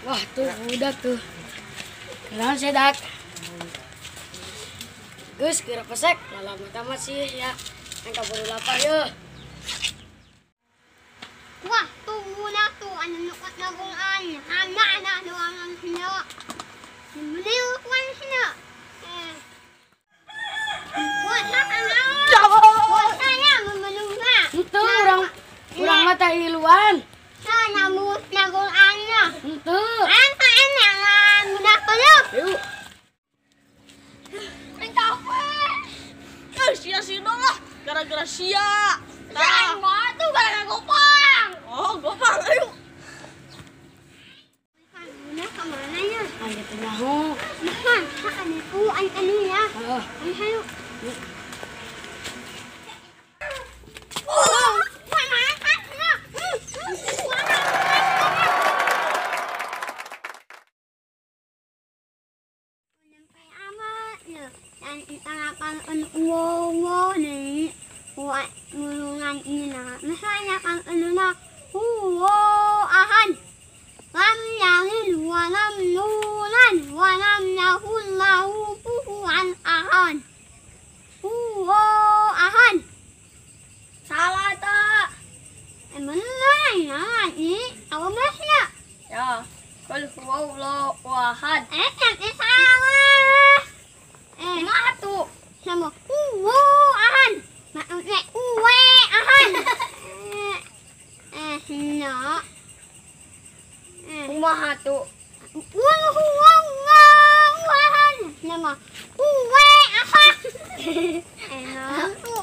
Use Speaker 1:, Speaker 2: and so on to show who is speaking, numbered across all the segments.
Speaker 1: Wah tuh udah tuh. Kenal sedak. Geus geura pesek lama tamat sih ya. Yang kaburu lapar yeuh.
Speaker 2: Wah tuh udah tuh anu nukat nagungan. Hana na doangan sino. Beliau wan sino. Wah sana. Wah sana memenungga.
Speaker 1: Henteu urang urang mah teh iluan.
Speaker 3: Gara-gara sia.
Speaker 2: Nah, tuh gara-gara gopang.
Speaker 3: Oh, gopang, ayo.
Speaker 2: Mana kemana ya?
Speaker 1: Ayo nyaho.
Speaker 2: Nah, anu anu ya. Ayo. Oh,
Speaker 3: Salah tak? Ya, qul huwallahu ahad.
Speaker 2: Salah.
Speaker 3: Kumaha tuh?
Speaker 2: Sama huwa ahad. Maksudnya uwe ahad. No.
Speaker 3: Kumaha tuh?
Speaker 2: Qul huwallahu ahad. Nama uwe ahad.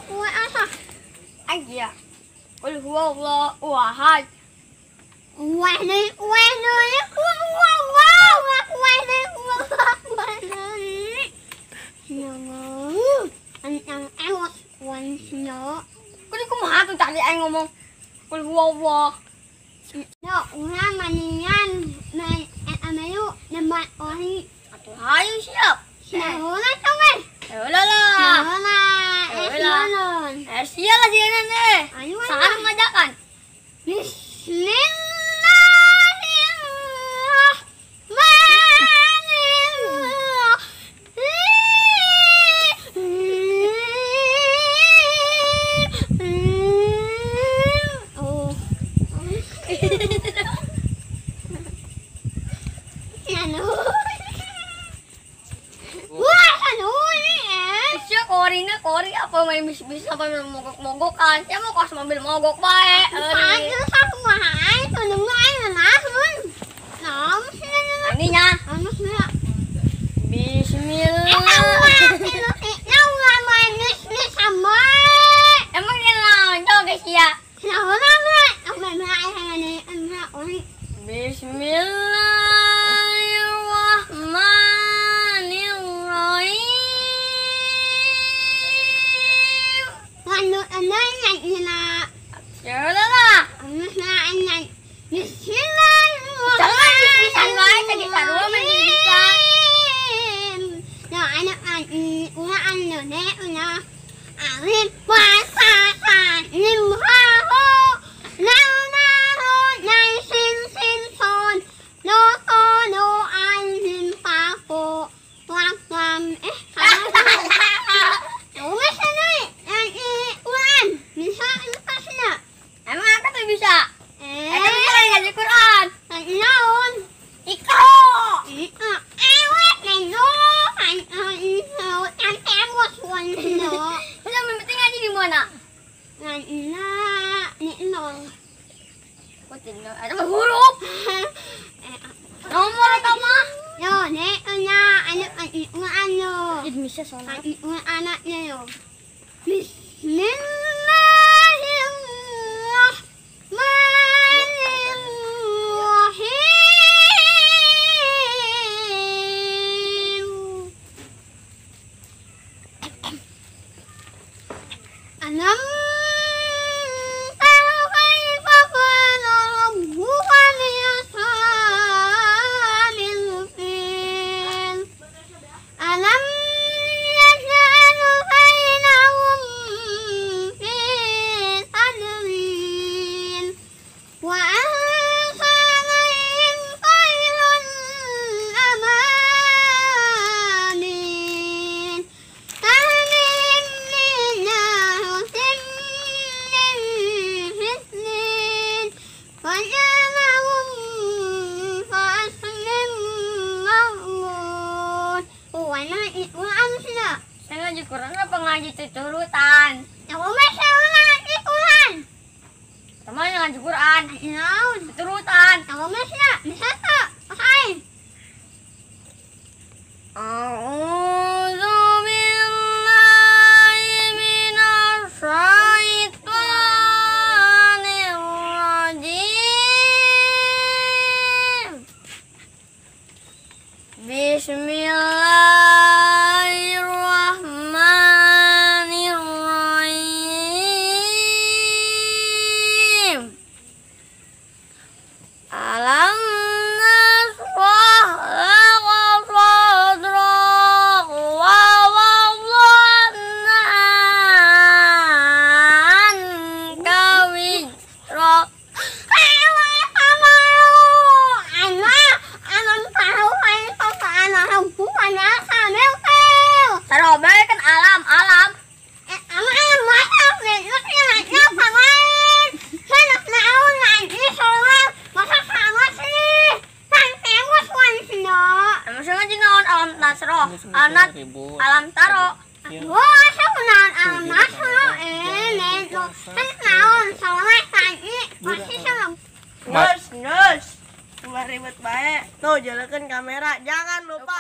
Speaker 2: Uwe ahad.
Speaker 3: Aja. Qul huwallahu ahad.
Speaker 2: Uwe ni uwe ni
Speaker 3: Kau kumaha tuh tadi aing ngomong qul huwallahu.
Speaker 2: No, urang maningan man amayu nama ori.
Speaker 3: Atuh hayu siap.
Speaker 2: Nah, ulah sungai.
Speaker 3: Ulah lah.
Speaker 2: Ulah.
Speaker 3: Sia lah sia nene.
Speaker 2: Ayo.
Speaker 3: Sekarang ngajakan.
Speaker 2: Bismillahirrahmanirrahim. Oh. Wah,
Speaker 3: Sia kori apa main bis-bis apa main mogok-mogokan. Sia mau kos mobil mogok bae. Ininya. Bismillah. Emang aku tuh bisa? Aku bisa ngaji Quran.
Speaker 2: Naon?
Speaker 3: Ikro. Terus mimpi ngaji di mana? Ada huruf. Nomor kamu? Bisa sholat.
Speaker 2: Alam tara kaifa fa'ala rabbuka bi ashabil fil alam yaj'al kaidahum fi tadlil wa arsalna alaihim tayran ababil tahmihim
Speaker 3: Saya ngaji Quran apa ngaji turutan?
Speaker 2: Ngaji Quran.
Speaker 3: Teman ngaji Quran. Turutan. A'udzu billahi minasy syaithanir rajim. Bismillahirrahmanirrahim. Alam nashrah laka sadrak wa wada'na anka wizrak. Sarobe kan alam alam. Alam nasroh, anak alam taro.
Speaker 4: Nus, nus, cuma ribet baik. Tuh, jalankan kamera, jangan lupa.